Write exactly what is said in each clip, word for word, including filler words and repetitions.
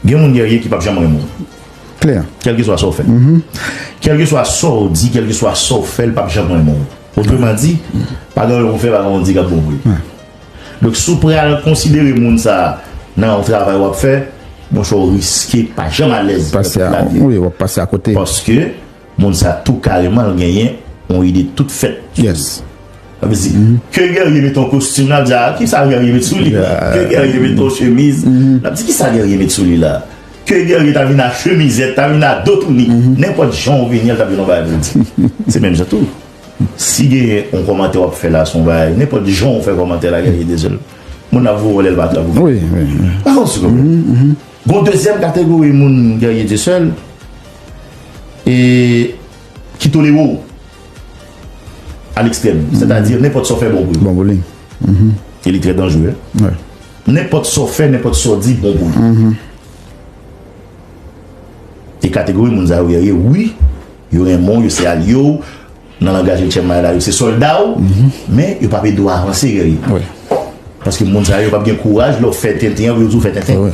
Gen moun, Guerrier, ki p ap janm renmen w. Klè. Kèlkeswa sa w fè. Kèlkeswa sa w di, kèlkeswa sa w fè, l p ap janm renmen w. Otreman di, pa gen anyen w fè, pa gen anyen w di k ap bon pou li. Donk, si w pral konsidere moun sa a nan yon travay w ap fè, monchè, w riske pa janm alèz nan tout lavi w. Wi, w ap pase akote. Paske moun sa tou kareman l genyen yon ide tout fèt. Yes. Sa vle di, ke Guerrier met yon kostim la, l ap di, "Ah, kisa Guerrier met sou li la? Ke Guerrier met yon chemiz?" L ap di, "Kisa Guerrier met sou li la?" Ke Guerrier ta vin a chemizèt, ta vin a do touni. Nenpòt jan w vini, l t ap gen yon bagay pou l di. Se menm jan tou. Si gen yon kòmantè w ap fè la, se yon bagay, nenpòt jan w fè kòmantè la, Guerrier Dieuseul, moun ap voye w lè l pa t la pou. Wi, wi, wi. Pa konn si w konprann. Gon dezyèm kategori moun, Guerrier Dieuseul, e ki tolere w a lekstrèm. Sètadi, nenpòt sa w fè bon pou yo. Bon pou li. E li trè danjere. Nenpòt sa w fè, nenpòt sa w di, bon pou yo. E kategori moun sa yo, Guerrier, wi, yo renmen w, yo se alye w, nan langaj Etchèm Maela, yo se sòlda w, men yo p ap ede w avanse, Guerrier. Paske moun sa yo p ap gen kouraj lè w fè tenten an pou yo di w fè tenten.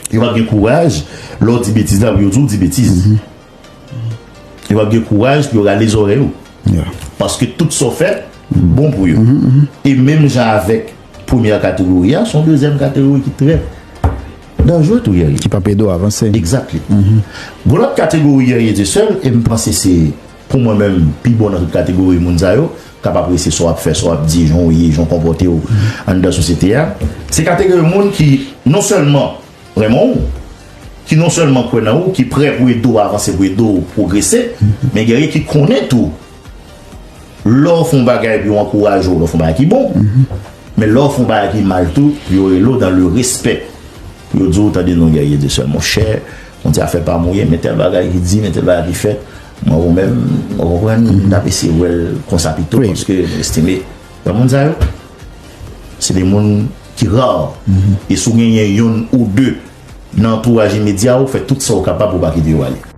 Yo p ap gen kouraj lè w di betiz la pou yo di w di betiz. Yo p ap gen kouraj pou yo rale zòrèy ou. Paske tout sa w fè, bon pou yo. E menm jan avèk premyè kategori a, se yon dezyèm kategori ki trè danjere tou, Guerrier. Ki p ap ede w avanse. Exactly. Gon lòt kategori, Guerrier Dieuseul, e m panse se, pou mwen menm, pi bon nan tout kategori moun sa yo, k ap apresye sa w ap fè, sa w ap di, jan w ye, jan w konpòte w anndan sosyete a. Se kategori moun ki non sèlman renmen w, ki non sèlman kwè nan ou, ki prè pou ede w avanse, pou ede w pwogrese, men Guerrier ki konnen tou, lè w fè yon bagay pou yo ankouraje w, lè w fè yon bagay ki bon, men lè w fè yon bagay ki mal tou, pou yo rele w dans le respect. Pou yo di w, "Tande non, Guerrier Dieuseul, monchè, yon ti afè pa mouye, men tèl bagay ki di, men tèl bagay ki fèt, mwen ou menm, ou konprann, m t ap eseye wè l konsa pito, paske m estime, wè moun sa yo, se de moun ki ra. E si w genyen youn ou de nan antouraj imedya w, fè tout sa w kapab pou w pa kite yo ale."